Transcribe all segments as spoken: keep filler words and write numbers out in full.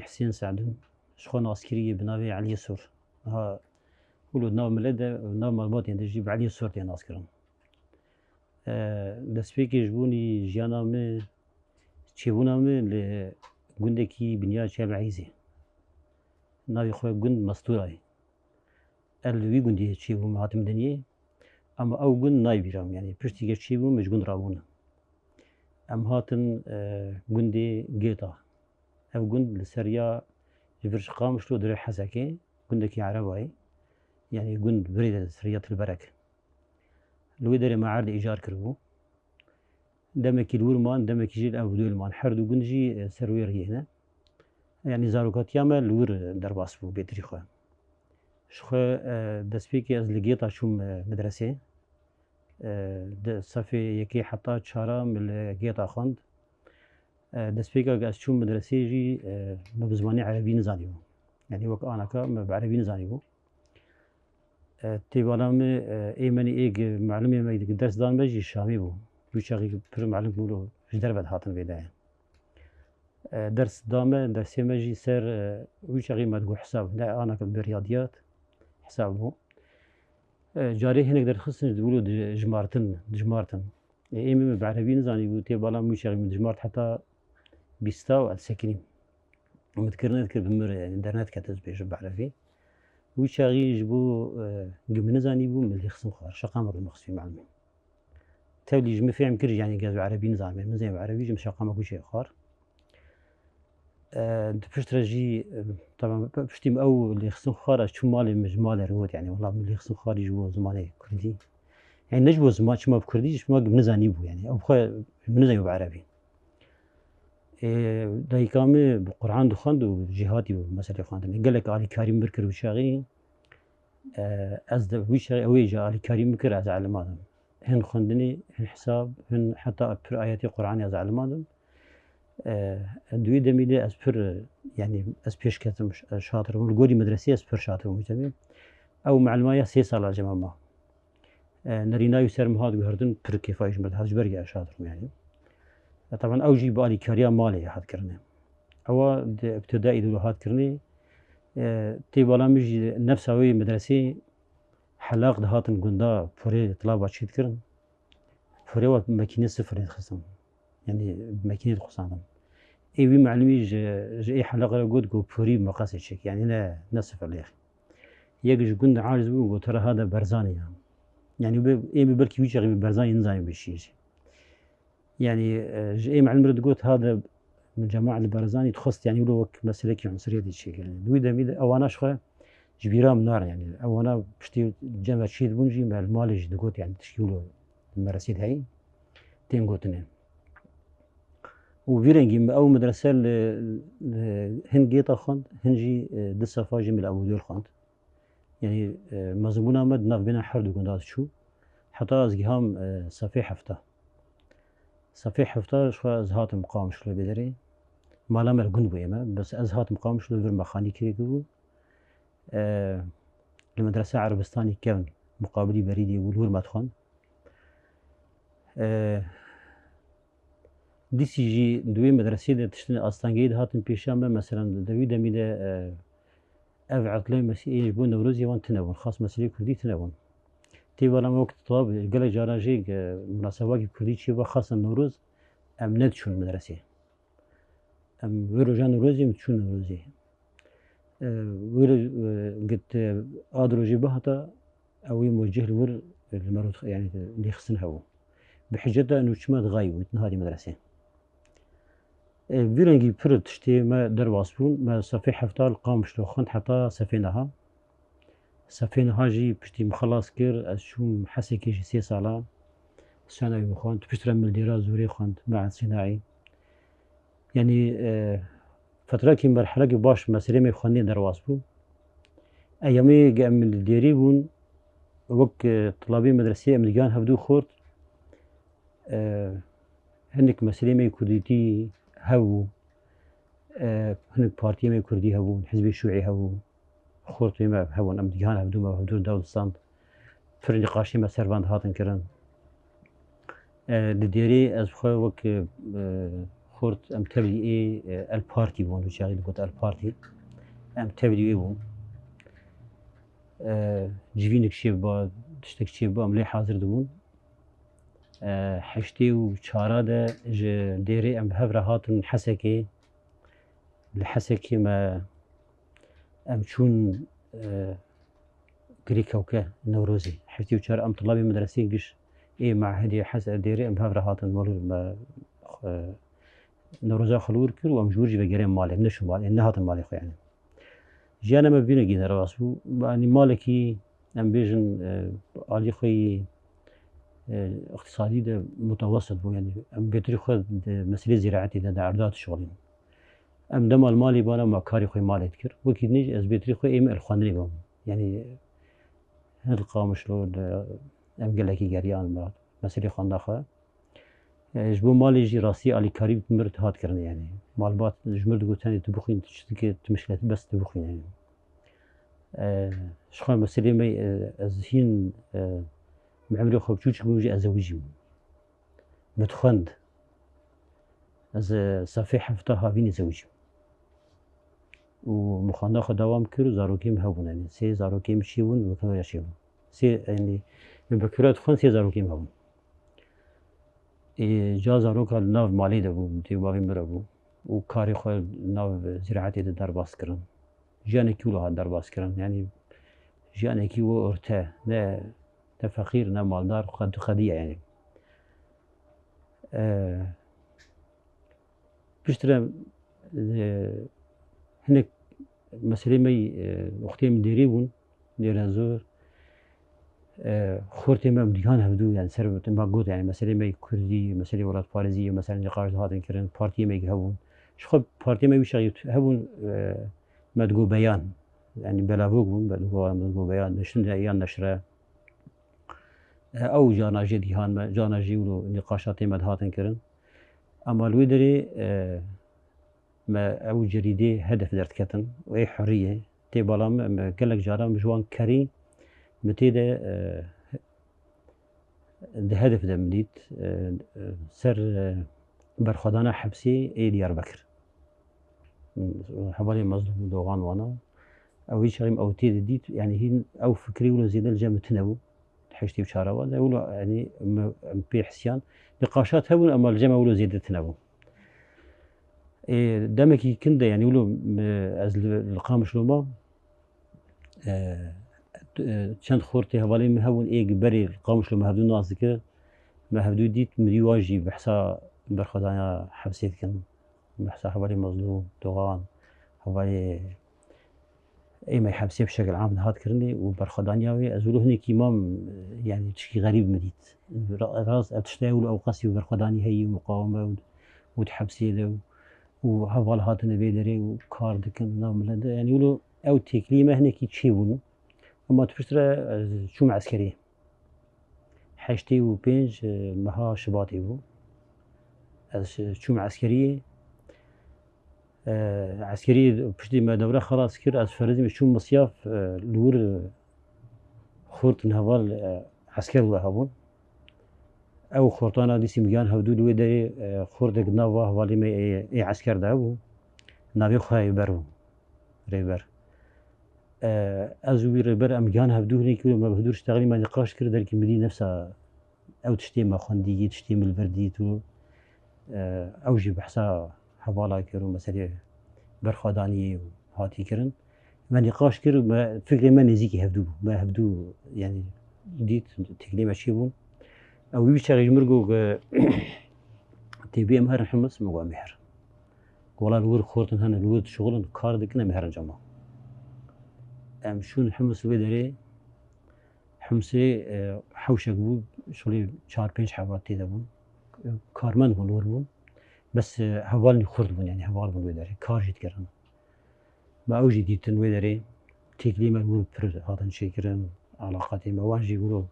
Husên Sedûn, ji xwe naskirî yê bi navê Eliyê Sûr. Ha, wilo nav milê de, nav malbatên de jî bi Eliyê Sûr tê naskirin. E, destpêkê ji bo jiyana min, çêbûna min li gundekî Binya Çem Eyzê. Navê xwe gund Mestûra ye. Ez li wî gundê çêbûm, hatim dinyê. Ama ew gund nayê bîra min, yanî piştî ke çêbûm, min ji gund rabûne. Em hatin, e, gundê Gêta. Ev gund li ser riya ji vir ji Qamişlo dirê Hesekê, gundekî Ereba ye. Yanî gund birê de li ser riya Tilberek. Li wê derê me erdê îcar kiribû. Demekî li wir man, demekî jî li ev dû li man. Her du gund jî, e, ser wê riyê ne. Yanî zarokatiya me li wir derbas bû bêtirî xwe. Ji xwe, e, destpêkê ez li Gêta çûm, e, medresê. E, di sefê yekê heta çara min li Gêta xwend. E, destpêka ku ez çûm medresê jî, e, me bi zimanê erebî nizanîbû. Yanî wek anaka me bi erebî nizanîbû. E, tê bala min, e, ê menî ê gi-, melimê me ders dan me jî Şamî bû. Wî çaxî pir melim bû, ji derve dihatin vê de. E, ders da me, dersê me jî ser, e, wî çaxî me digot hesab, ne anaka bi riyadiyat, hesab bû. E, carê hinek derxistin ji wilo dijimartin, dijimartin. E, ê min bi erebî nizanî bû, tê bala min wî çaxî min dijmart heta bîsta û ez sekinîm. Min dikir nedikir bi mir, yanî dernedikete ez bêjim bi erebî. Wî çaxî ji bo, e, gi min nizanî bû, min lê xistin xwar. Şeqa min rû mixistî melimê. Tevlî ji min fêm kir, yanî gez bi erebî nizanî, min zê bi erebî ji min şeqa me ku çê xwar. E, di pişt re jî, e, taban, piştî min ew lê xistin xwar, ez çûm malê, min ji malê re got, yanî, wela min lê xistin xwarî ji bo zimanê kurdî. Yanî ne ji bo ziman, çima bi kurdî, ji bo min nizanî bû, yanî. Ew xwe min nizanî bi erebî. Ê, dayika min bi Quran dixwend û jêhatî bû meselê xwendinê. Gelek alîkarî min kir wî çaxî. E, ez de wî çaxî ew ê jî alîkarî min kir, ez elima dim. Hin xwendinê, hin hesab, hin heta pir ayetê Quranê ez elima dim. E, di wî demî de ez pir, yanî ez pêş ketim, ş-, şatir bûm. Li gorî medresê ez pir şatir bûm wî demî. Ew melimaya sê sala cema ma. E, nerîna wî ser min hat guhertin, pir kêfa wî ji min re dihat, ji ber ku ez şatir im, yanî. E, taban ew jî bi alîkariya malê hat kirine. Ewa di ibtidaî de hat kirine. E, tê bala min jî nefsa wê medresê helaq dihatin gunda porê tilaba çê dikirin. Porê wa mekîne sifirê dixistin. Yanî bi mekînê dixwesandin. Ê wî melimî ji, ji ê helaqê re got ku porî meqasê çêkî, yanî ne, ne sifir lêx. Yek ji gund aciz bû, got, "Tera hade Berzanî ya." Yanî bi, ê bi belkî wî çaxî bi Berzanî nizanî bi şî jî. Yanî, e, ji ê melim re digot, "Hade min cemaet li Berzanî dixwest, yanî wilo wek meselekî unsuriyetê çêkir." Yanî, di wî demî de ewana ji xwe ji bîra min narin, yanî. Ewana piştî cem ve çê dibûn jî, me li malê jî digot, yanî, tişkî wilo li meresî de heyî, tên gotinê. Û vî rengî min ew medrese li, li hin Gêta xwend, hin jî, e, di sefa jî min li Ebûdûr xwend. Yanî, e, mezinbûna me di navbêna her du gunda diçû. Heta ez giham, e, sefê hefta. Sefê hefta ji xwe ez hatim Qamişlo vê derê. Mala me li gund bûye me. Bes ez hatim Qamişlo, vir me xanî kirê kiribû. E, li medresa Erebistanî kevn, muqabilî berîdê bû, li wir me dixwend. E, Dîsî jî di wê medresê de tiştên astengehî dihatin pêşiya me. Meselen, di wî demî de, e, ev etlê Mesîhê ji bo Newrozê wan tune bûn. Xas meselê kurdî tune bûn. Tê bala me wek tulab, gelek caran jî, e, munasebakî kurdî çêba, xasan Newroz, em nediçûn medresê. Em wê rojan Newrozê em diçûn Newrozê. E, wê re, e, git, e, ad rojê bihata, ew ê muwecih li wir, e, li me re, yanî, lêxistin hebû. Bi hiceta û çima dixayî wî, niha dî medresê. E, vî rengî pir tiştê me derbas bûn. Me sefê hefta li Qamişlo xwend heta sefê niha. Sefê niha jî piştî min xelas kir, ez çûm Hesekê jî sê sala. Senawî min xwend. Piştre min li Dêra Zorê xwend, Me'ed Sînaî. Yanî, e, fetrekî, merhelekî baş meselê me xwendinê derbas bû. Eyamê ge em li Dêrê bûn, wek, e, tulabê medreseyê em digihan hevdû xort, e, hinek meselê me kurdîtî hebû, e, hinek partiyê me kurdî hebûn, hizbê şûî hebû. Xortê me hebûn, em digihan hevdû me, hevdû dewlistan. Pir nîqaşê me ser van dihatin kirin. E, li Dêrê ez xwe wek, e, Xort em tevlî ê, e, El Partî bûn, wî çaxî digot El Partî. Em tevlî wê bûn. E, civînek çêbiba, tiştek çêbiba, em lê hazir dibûn. E, heştê û çara de ji Dêrê em bi hev re hatin Hesekê. Li Hesekê me, em çûn, e, Girê Kewke Newrozê. Heştê û çar em tulabê medreseyê giş ê mehedê Hes-, Dêrê em bi hev re hatin. Welû me, e, Newroza xwe li wir kir û em ji wir jî vegerên malê. Em neçûn malê, nehatin malê xwe yani. Jiyana me bîne gîne rast bû. Yanî malekî, em bêjin, e, alî xwe yî, e, îqtisadî de mutewessit bû. Yani em bêtirî xwe di meselê zîraetê de, de erda dişixulîn. Em dema li malê bana me karê xwe malê dikir. Wekî dinê jî ez bêtirî xwe êm el xwendinê bim. Yani her Qamişlo de em gelekî geriyan me meselê xwenda xwe. E, ji bo malê jî rastî alîkarî bi mir hat kirin yani. Malbat ji mir digot tenê tu bixwîn, tu çi dike, tu mişkileti bes tu bixwîn yani. E, ji xwe meselê me, e, ez hîn, e, min emrê xwe biçûçik bû jî ez zewicî bûm. Min dixwend. Ez, e, sefê hefta havînê zewicî bûm. Û min xwenda xwe dewam kir û zarokê min hebûn. Yani sê zarokê min çêbûn, bekira çêbûn. Sê, yani min bekira dixwend, sê zarokê min hebûn. Ê, ca zaroka li nav malê de bû, dê bavê min re bû. Û karê xwe li nav zîraetê de derbas kirin. Jiyanekî wilo hat derbas kirin. Yani jiyanekî wo orte, ne, ne feqîr, ne maldar, qed-, qediya yani. E, Piştre, e, hinek meselê me, e, wextê min Dêrê bûn, Dêrenzor, e, xortê me em dihan hevdû, yani ser me got, yani meselê me kurdî, meselê welatparêzî, mesela nîqaş dihatin kirin, partiyê me hebûn. Ji xwe partiyê me wî çaxî hebûn, e, me digo beyan, yani belavok bûn, me digo, me digo beyan, neştin yan neşre. E, ew carna jê dihan me, carna jî wilo nîqaşatê me dihatin kirin. Ema li wê derê, e, me ew cerîdê hedef derdiketin û ê huriyê tê bala me, me gelek caran ji wan kerî min tê de, e, di hedef de min dît, e, e, ser, e, berxwedana hepsê ê Diyarbekir. Hevalê Mezlûm Dogan wana. Ew hiç ew tê de dît, yani hîn ew fikrê wilo zêde li cem min tune bû. Heştê û çar ava de wilo, yani me, em pê hisiyan. Nîqaşat hebûn, ema li cem wilo zêde tune bû. Ê, demekî kin de, yani wilo me, ez li, li Qamişlo mam, e, e, çend xortê hevalê min hebûn, ê berê Qamişlo me hevdû nas dike. Me hevdû dît, min dî wan jî behsa berxwedana hepsê dikin. Behsa hevalê Mezlûm Dogan, hevalê ê me hepsê bi şekil am dihat kirinê û berxwedaniya wê, ez wilo hinekî mam, yani tişkî xerîb min dît. Ra-, rast ev tiştê wilo ewqasî berxwedanî heyî û muqaweme û, û di hepsê de û, û heval hatine vê derê û kar dikin nav milet de. Yani wilo ew têkiliyê me hinekî çêbûn. Ema tu piştre ez çûm eskeriyê. Heştê û pênc, e, meha Şibatê bû. Ez çûm eskeriyê. E, eskeriyê piştî me dewre xelas kir, ez ferizî me çûm misyaf, e, li wir, e, xort û heval, e, esker wilo hebûn. Ew xortana dîsî min gihan hevdû li wê derê, e, xortek di nav va hevalê me ê, ê esker de hebû. Navê xwe Rêber bû. Rêber. E, ez û wî Rêber em gihan hevdû hinekî wilo me bi hevdû re ştexilî me nîqaş kir, derkî min dî nefsa ew tiştê me xwendî, yê tiştê min li vir dît û, e, ew jî behsa hevala kir û meselê berxwedaniyê û hatî kirin. Me nîqaş kir, me fikrê me nêzîkî hevdû bû. Me hevdû, yani dît têkilê me çêbûn. Ew wî çaxê ji min re got, tê bê em herin Himis, min got em ê herin. Wela li wir xortin hene, li wir dişixulin, kar dikin, em ê herin cema. Em çûn Himis, wê derê Himsê, e, hewşek bû, şolê çar pênc heval tê de bûn. Karmend bûn, wir bûn. Bes, e, hevalên xurt bûn, yani heval bûn wê derê. Kar jî dikirin. Me ew jî dîtin wê derê. Têkilî me li wir pir hatin çêkirin. Alaqatê me wan jî wilo.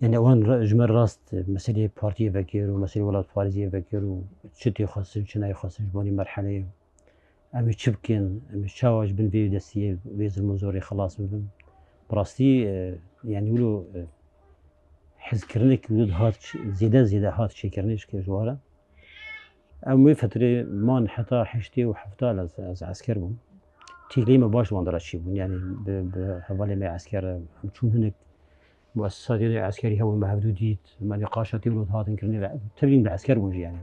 Yani wan ra-, ji me rast meselê partiyê vekir û meselê welatparêziyê vekir û çi tê xwestin, çi nayê xwestin ji bo nî merheleyê. Em ê çi bikin? Em ê çawa ji bin vê destiyê, vê zilm û zorê xilas bibin? Bi rastî, e, yani wilo, e, hizkirinekî wilo dihat ç-, zêde zêde hat çêkirinê ji ke ji wara. Em wê fetrê man heta heştê û hefta ez, ez esker bûm. Tîkleyê me baş wan dira çêbûn. Yanî bi, bi hevalê me esker em çûn hinek muessesatê eskerî hebûn me hevdû dît. Me nîqaşa têwilo hatin kirinê ve. Tevlî bi esker bûn jî yanî.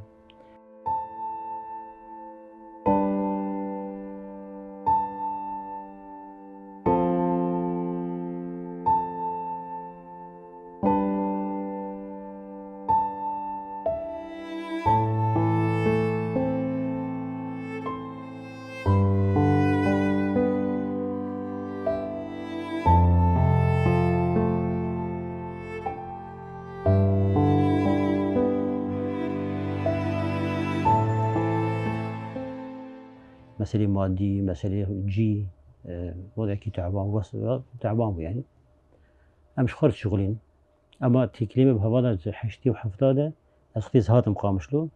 Meselê madî, meselê cî, e, wextekî teban, wes-, teban bû yanî. Em ji xwe re dişixulîn. Ema têkilê me bi hevala heştê û hefta de ez xwedî hatim Qamişlo.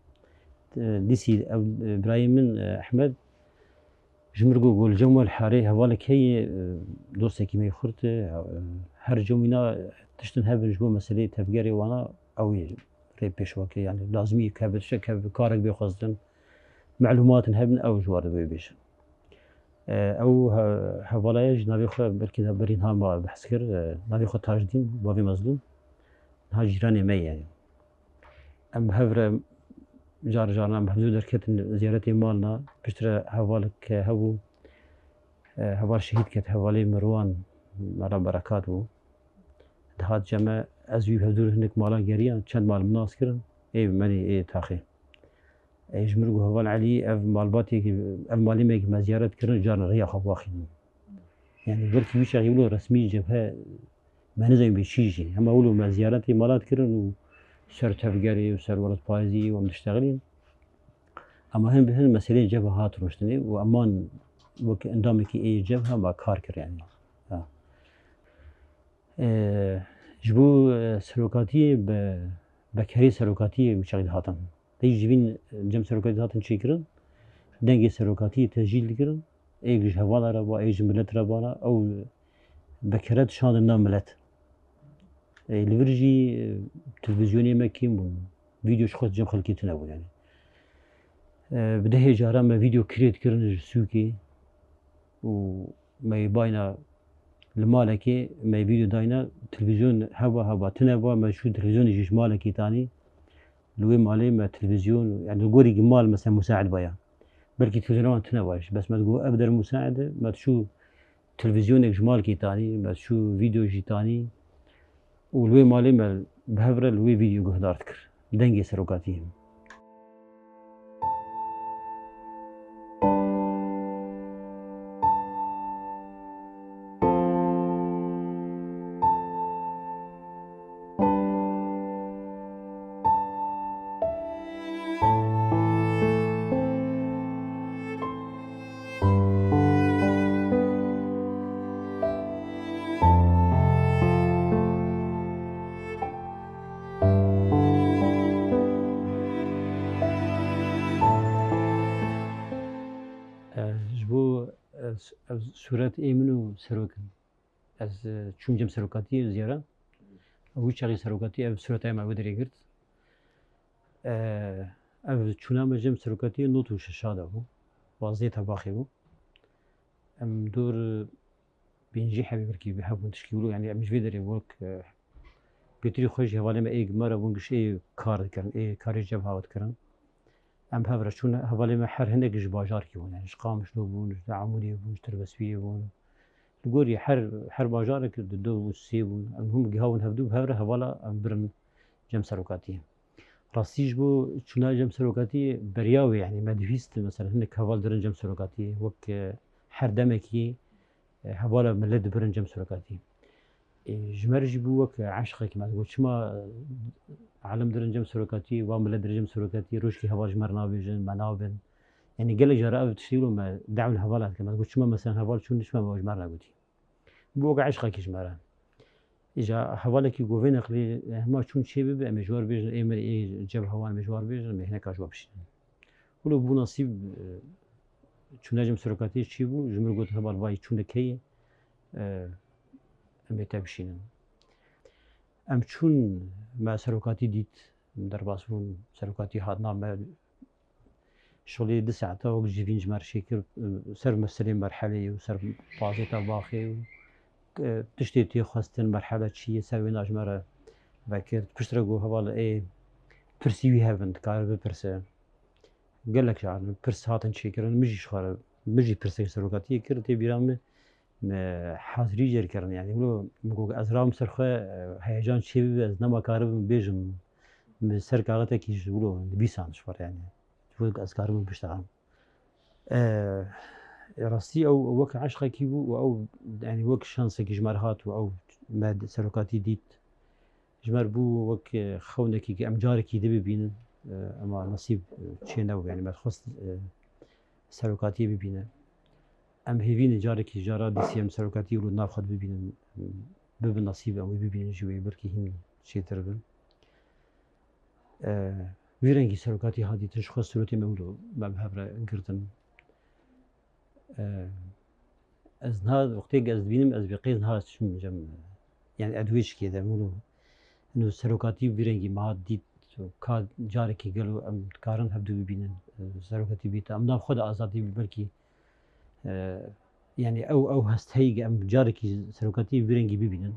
E, dîsî ev, e, birayê min, e, Ehmed, ji min re got, got, li cem we li Harê hevalek heye, e, dostekî me yê xurt e, e, her cem wîna tiştin hebin ji bo meseleyê tevgerê wana ew ê rê pêşwa kir. Yanî lazimî ye ke bi tiştek, ke bi karek bê xwestin, melûmatin hebin ew ji war re bê bêjin. E, ew he-, hevalaya jî navê xwe belkî de berî niha me behs kir, e, navê xwe Tajdîn, bavê Mezlûm. Niha cîranê me ye. Em bi hev re car caran em hevdû derketin ziyaretê malna. Piştre hevalek hebû, e, heval şehîd ket, hevalê Mirwan, mala berekat bû. Dihat cem me, ez wî hevdû hinek mala geriyan, çend mal min nas kirin, ê bi me dî, ê taxê. Ê ji min re got, Heval Elî, ev malbatê, ev malê me me ziyaret kirin, carna riya xwe biaxînin. Yanî belkî wî çaxê wilo resmî cebhe me nizanî bê çi jî. Hema wilo me ziyaretê mala dikirin û ser tevgerê û ser welatparêzî û em diştexilîn. Ama hin bi hin meseleyê cebhe hat rûniştinê û eman wek endamekî ê cebhe me kar kir yanî. Ha. E, ji bo, e, serokatiyê bi, bi kerê serokatiyê wî çaxî dihatin. Tey ji vîn cem serokatî dihatin çêkirin, dengê serokatiyê tecîl dikirin, ê ji hevala re ba, ê ji milet re bana, ew bi kere dişandin nav milet. E, li vir jî, e, televîzyonê me kêm bûn. Vîdeo ji xwe cem xelkê tune bûn yanî. E, bi dehê caran me vîdeo kirêt kirin ji sûkê û me yê bayna li malekê me yê vîdeo dayna televîzyon heba heba tune ba me çû televîzyonê jî ji malekê tanî li wê malê me televîzyon yanî li gorî mal mesela musaid baya. Belkî televîzyona wan tune baya jî. Bes me digot ev der musaid e me diçû televîzyonek ji malkê tanî, me diçû vîdeo jî tanî û li wê malê me bi hev re li wê vîdeo guhdar dikir. Dengê serokatiyê. E, ji bo, e, s-, ev sûret ê min û serok in. Ez, e, çûm cem serokatiyê ziyara. Wî çaxê serokatî ev sûreta me wê derê girt. E, ev çûna me cem serokatiyê nod û şeşa de bû. Wazdê tebaxê bû. Em dor pêncî hebî belkî bi hev bûn tişkî wilo. Yanî em ji vê derê wek, e, pêtirî xwe jî hevalê me ê me re bûn giş ê kar dikirin, ê karê cebha dikirin. Em bi hev re çûn, hevalê me her hinek ji bajarkî bûn. Yanî ji Qamişlo bûn, ji Amûdê bûn, ji Tirbespiyê bûn. Li gorî her, her bajarek di du û sê bûn. Em hûn giha bûn hevdû bi hev re hevala em birin cem serokatiyê. Rastî ji bo çûna cem serokatiyê beriya wê, yanî me dihîst, mesela hinek heval dirin cem serokatiyê. Wek, e, her demekî, e, hevala millet dibirin cem serokatiyê. E, ji me re jî bû wek eşqekî, me digot, çima, e, elim dirin cem serokatiyê, wa millet dirin cem serokatiyê, rojkî heval ji me re nabêjin, me nabin. Yanî gelek cara ev tiştê wilo me dewil hevala dike. Me digot, çima mesela heval çûn, çima me ji me re negotî? Bû wek eşqekî ji me re. Îja hevalekî govê neqlî, hema çûn çê bibe, em ê ji we re bêjin, ê min ê cebha wan em ê ji we re bêjin, em ê hineka ji we bişînin. Wilo bû nasîb, e, çûna cem serokatiyê çêbû, ji min re got, heval vay çûnek heye, e, em ê te bişînin. Em çûn, me serokatî dît, em derbas bûn, serokatî hat nav me, Şolê di saeta wek civîn ji me re çêkir, e, ser meselê merheleyê û ser pazeta baxê û, e, tiştê tê xwestin merhele çi ye, ser wêna ji me re vekir. Piştre got, heval ê pirsî wî hebin, dikare bipirse. Gelek caran pirs hatin çêkirin, min jî ji xwe re, min jî pirsek serokatiyê kir, tê bîra min, me hazirî jê re kirin. Yani, wilo min got, ez rabim ser xwe, e, heyecan çêbibe, ez nema karibim bêjim. Min ser kaxetekî ji wilo nivîsand ji xwe re, yani. Ji wilo ez karibim biştexim. E, rastî ew wek eşqekî bû û ew, yani, wek şansekî ji me re hat û ew me serokatî dît. Ji me re bû wek, e, xewnekî ku em carekî dî bibînin, e, ema nesîb, e, çê nebû. Yani me dixwest, e, serokatiyê bibîne. Em hêvî ne carekî jara dîsî em serokatiyê wilo nav xwe de bibînin, bibin nesîb em wê bibînin jî wê belkî hîn çêtir bin. E, vî rengî serokatî hat dîtin, ji xwe sirotê me wilo me bi hev re girtin. E, ez niha wextê ku ez dibînim, ez bê qey niha çim cem, yani edwêçkê de min û, û serokatî vî rengî me hat dît, ka carekî gelo em dikarin hevdu bibînin, e, serokatî bît. Em nav xwe de azadî bi belkî, e, yani ew, ew hest heyî ku em carekî serokatî vî rengî bibînin.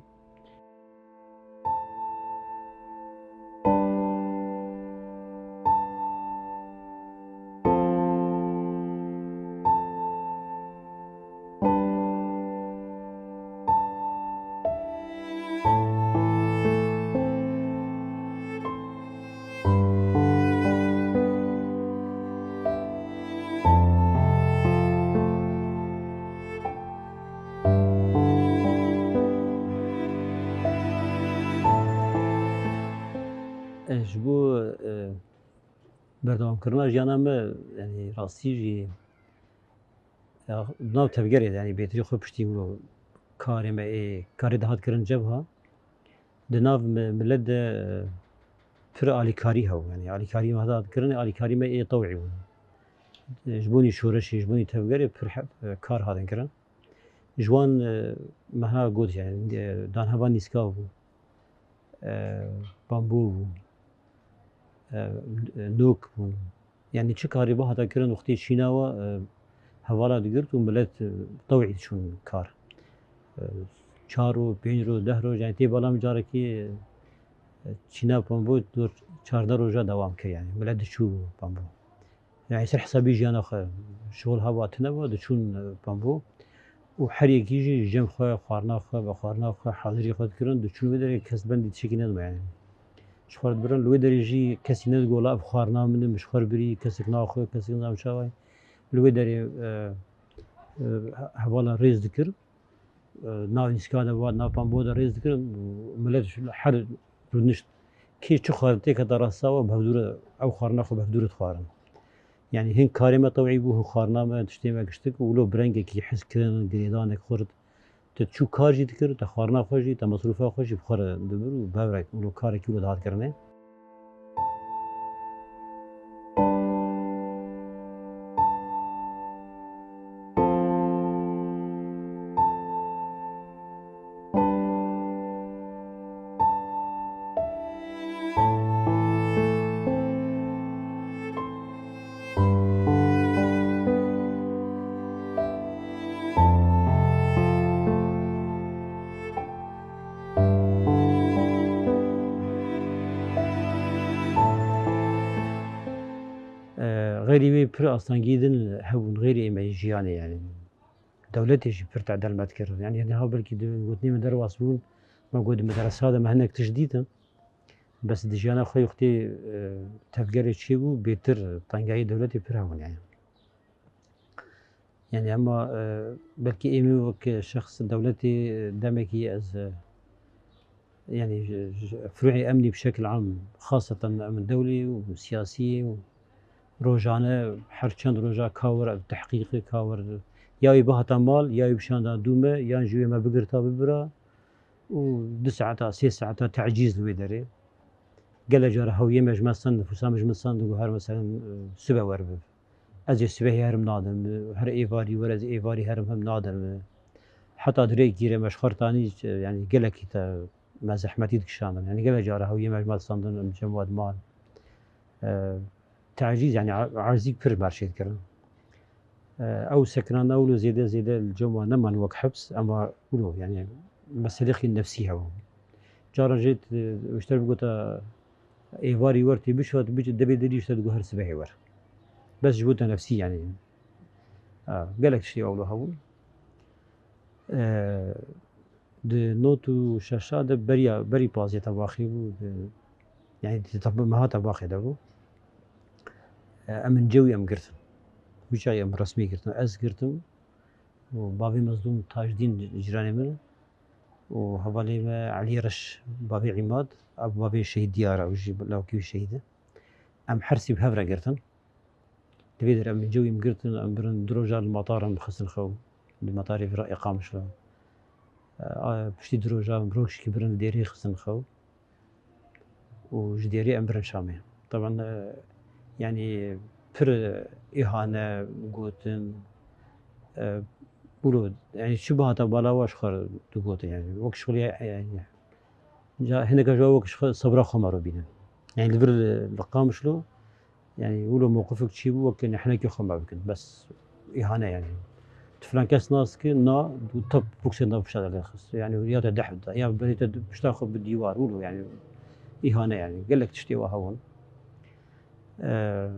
E, ji bo, e, berdewamkirina jiyana me, yani rastî jî, ya, di nav tevgerê de, yani bêtirî xwe piştî wilo karê me ê, karê dihat kirin cebha, di nav mi-, milet de, e, pir alîkarî hebû. Yani alîkarî me dihat kirin, alîkarî me ê tewî bûn. E, ji bo nî şoreşê, ji bo nî tevgerê pir he-, e, kar hatin kirin. Ji wan, e, me ha got, yani, e, danheva nîska bû, e, bambo bû, e, nok bû. Yani çi karî bihata kirin wextê çîna we, e, hevala digirt û milet, e, tewî diçûn kar. E, çar roj, pênc roj, deh roj, yani tê bela min carekî, e, çîna bambo dor çardeh roja dewam kir, yani milet diçû bambo. Yani ser hesabî jiyana xwe, şol hava tune bû, diçûn, e, bambo. Û her yekî jî cem xwe, xwarina xwe, vexwarina xwe, hazirî xwe dikirin, diçûn wê derê kes bendî tiştekî nedima yani. Ji xwe re dibirin, li wê derê jî kesî nedigot, la ev xwarina min e, min ji xwe re birî, kesek naxwe, kesek navçawa ye. Li wê derê, e, e, hevala rêz dikir. E, nav nîska de, nav pambo de rêz dikirin, milet ji her rûnişt kê çi xwarin têkete rasta we, bi hevdû re ew xwarina xwe bi hevdû re dixwarin. Yani hin karê me tewî bû, hin xwarina me, tiştê me giştik û wilo bi rengekî hizkirin, girêdanek xurt, te çû kar jî dikir, te xwarina xwe jî, te mesrûfa xwe jî bi xwe re dibir û bi hev re wilo karekî wilo dihat kirinê. E, xeyrî wê pir astengî din hebûn, xeyrî êmeyî jiyanê, yani. Dewletê jî pir tedel me dikir. Yani, niha belkî di gotinê min derbas bûn, me got di medresa de me hinek tişt dîtin. Bes di jiyana xwe wextê, e, tevgerê çêbû, bêtir tengayî dewletê pir hebûn, yani. Yani, ema, e, belkî ê min wek şexs dewletê, e, demekî ez, e, yani, ji, ji firûyê emnî bi şekil am, xaseten emn dewlî û siyasî û rojane her çend roja ka were ev tehqîqê ka were. Ya wî bihata mal, ya wî bişanda dû me, yan jî wê me bigirta bibira û du saeta, sê saeta tecîz li wê derê. Gelek cara hewiyê me ji me stend, nifûsa me ji me stend, got her meselen, e, sibe wer bi. Ez ê sibehê herim nadim, her êvarî were ez êvarî herim hem nadim. Heta dirêkî re me ji xwe re tanî, yani gelekî te me zehmetî dikişandin. Yani gelek cara hewiyê me ji me distandin, em cem we diman. E, Tecîz, yani a-, acizî pir berçê dikirin. E, ew sekinana wilo zêde zêde li cem wan neman wek heps, ema wilo, yani meselexî nefsî hebû. Caran jê, e, ji te re bigota êvarî wer tê bişuwa, tu biçî devê derî ji te digot her sibehê wer. Bes ji bo te nefsî, yani. Ha, gelek tiştê wilo hebûn. E, Di nod û şeşa de beriya, berî pazê tebaxê bû, di, yani di tab-, meha tebaxê de bû. E, em in cewî em girtin. Wî çaxê em resmî girtin. Ez girtim û bavê Mezlûm Tajdîn cîranê min û hevalê me Elî Reş, bavê Îmad, ev bavê Şehîd Diyar e, ew jî lawkî wî şehîd e. Em her sî bi hev re girtin. Divê der em cewî em girtin, em birin du roja li matar em xistin xew. Li matarê vira ê Qamişlo. E, a, piştî du roja em rojkî birin li Dêrê xistin xew. Û ji Dêrê em birin Şamê. Taban, e, yani pir, e, îhane gotin, e, wilo, yani çi bihata bala wa ji xwe re digotin, yani wek şixulê, yani Ca hineka ji we wek ji xwe sebra xwe me re bînin. Yani li vir li, li Qamişlo, yani wilo mewqifek çî bû, wek yani hinekî xwe me bikin. Bes îhane yani. Tu filan kes nas ki, na, tu tap buksê nav pişta de xist. Yani ya te deh da, ya berê te pişta xwe bi dîwar, wilo yani îhane yani. Gelek tiştê wa hebûn. Eee,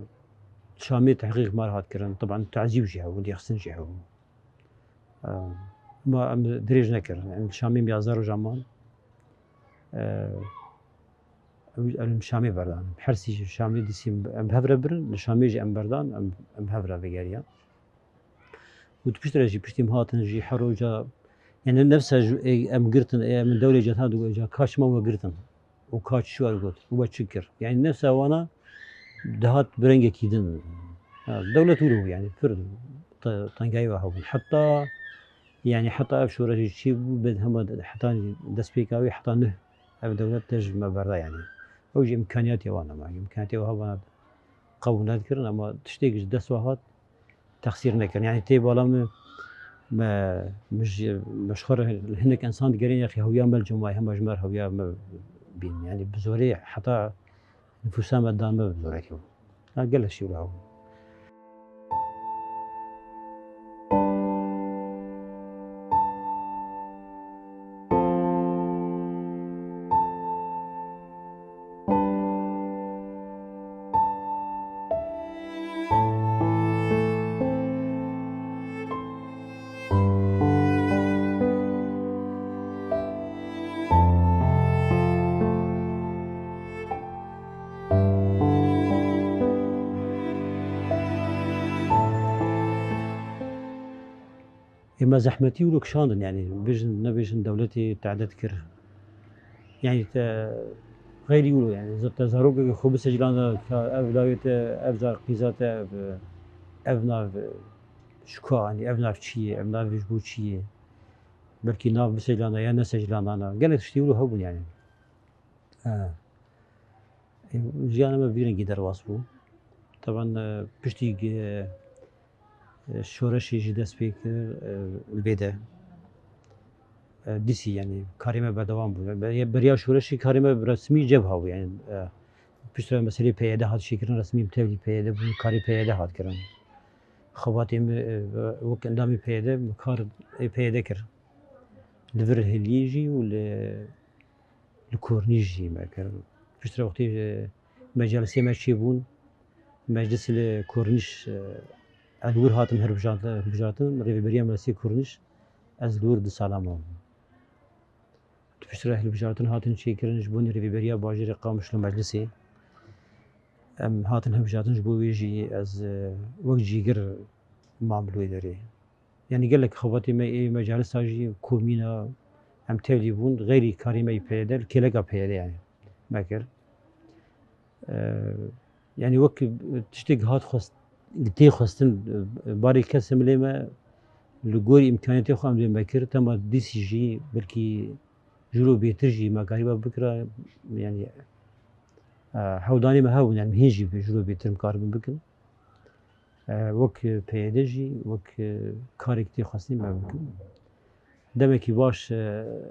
Şamê tehqîq mar hat kirin. Taban tazîb jî hebû, lêxistin jî hebû. Eee, ma em dirêj nekirin. Em li Şamê em yazdeh roja man. Eee, em, em li Şamê berdan. Her sî ji Şamê dîsî em bi hev re birin, li Şamê jî em berdan, em, em bi hev re vegeriyan. Û tu piştre re jî, piştî em hatin jî her roja, yani nefsa ji, ê, em girtin, ê, em dewlê ceta digot, ca kaç ma we girtin. û ka çi war got û we çi kir. Yani nefsa wana dihat bi rengekî din. Ha, dewlet wilo bû yani pir te-, tengayî we hebûn. Heta yani heta ev şoreşî çî bû, bed hema heta destpêka wî heta neh ev dewlet te ji me berda yani. Ew jî îmkaniyatê wan e, îmkaniyatê we hebana qebûl nedikirin, ama tiştêk ji dest we hat, texsîr nekirin. Yani tê bala min, me, me ji, me ji xwe re hinek insan digerên ya xî hewiya me li cem wayê hema ji me re hewiya me bîn. Yani bi zorê heta nifûsa me dan me bi zorê kewt. Ha, gelek şî wila. Ê me zehmetî wilo kişandin, yani bêjin nebêjin dewletê tehdit kir. Yani te xeyrî wilo, yani te zarokekî xwe bisecilana ka ev lawê te, ev zar qîza te, ev, ev nav şika, yani ev nav çi ye, ev nav ji bo çi ye? Belkî nav bisecilana ya nesecilana. Gelek tiştî wilo hebûn yani. He. Jiyana me vî rengî derbas bû. Taban, e, piştî, e, e, şoreşê jî dest pê kir, e, li vê de, e, dîsî, yani, karê me berdewam bû. Be-, beriya şoreşê karê me resmî cebha bû, yani, e, piştre meselê P Y D hat çêkirin, resmî bi tevlî P Y D bû, karê P Y D hat kirin. Xebatê me, e, wek endamê P Y D, me kar ê P Y D kir. Li vir Hiliyê jî û li li Kornîş jî me kir. Piştre wextê, e, mecalisê me çêbûn, meclisê li Kornîş, e, ez li wir hatim hilbijartin, hilbijartin, rêveberiya Meclisê Kornîş, ez li wir du sala mabûm. Tu piştre hilbijartin hatin çêkirin ji bo rêveberiya bajêrê Qamişlo meclisê. Em hatin hilbijartin ji bo wê jî ez, e, wek cîgir mam li wê derê. Yani gelek xebatê me ê mecalisa jî komîna em tevlî bûn, xeyrî karê me yê P Y D, li kêleka P Y D yani me kir. Eee, yani wek tiştê hat xwest, tê xwestin, barê kes milê me li gorî îmkaniyetê xwe em dê me kir, tema dîsî jî belkî ji lo bêtir jî me karîba bikira, yani, eee, hewdanê me hebûn, yani hîn jî ji lo bêtir em karibin bikin. E, wek P Y D jî, wek, e, karek tê xwestin me bikin. Demekî baş, e,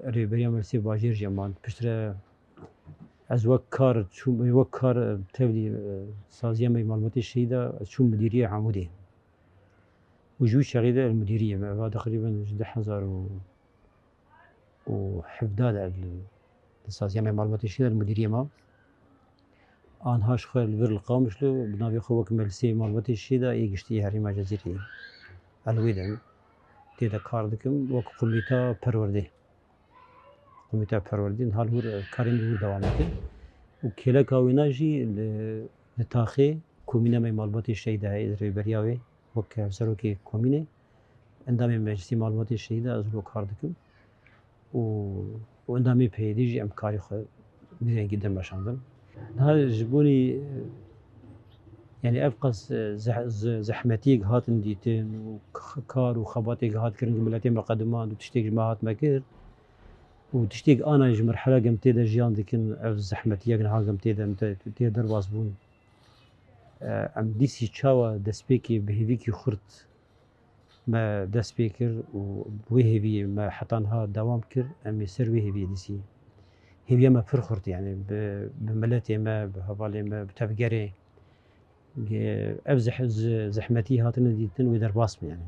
rêveberiya Meclisê Bajêr jî em man. Piştre, Ez wek kar çûm, wek kar tevlî, e, saziya me malbatê şehîda, ez çûm mudiriyê Amûdê. Û ji wî çaxê de li mudiriyê me, eva teqrîben ji du hezar û hevdeh de li, li saziya me malbatê şehîda li mudiriyê ma. Anha ji xwe li vir li Qamişlo, bi navê xwe wek me li sê malbatê şehîda ê giştî herêma Cezîrê. Ez li wê de tê de kar dikim, wek komîta perwerdê. Komîta perwerdê niha li wir, karên li wir dewam dikin. Û kêleka wêna jî li, li taxê komîna me malbatê şehîda heye, rêberiya wê wek hevserokê komînê, endamê meclisê malbatê şehîda ez lo kar dikim. Û, û endamê P Y D'ê jî em karê xwe vî rengî din meşandin. Niha ji bonî, e, yani ev qas, e, zeh-, ze-, zehmetiyek hatin dîtin û k-, kar û xebatêk hat kirin ku miletê me qediman û tiştêk ji me hat me kir û tiştêk ana ji merhela ku em tê de jiyan dikin, ev zehmetiyek niha ku em tê de, em tê, tê derbas bûn. E, em dîsî çawa destpêkê bi hêvîkî xurt me dest pê kir û bi wê hêviyê me heta niha dewam kir, em ê ser wê hêviyê dîsî. Hêviya me pir xurt, yani bi, bi miletê me, bi hevalê me, bi tevgerê. Ge-, ev zeh-, ze-, zehmetî hatine dîtin wê derbas be, yani.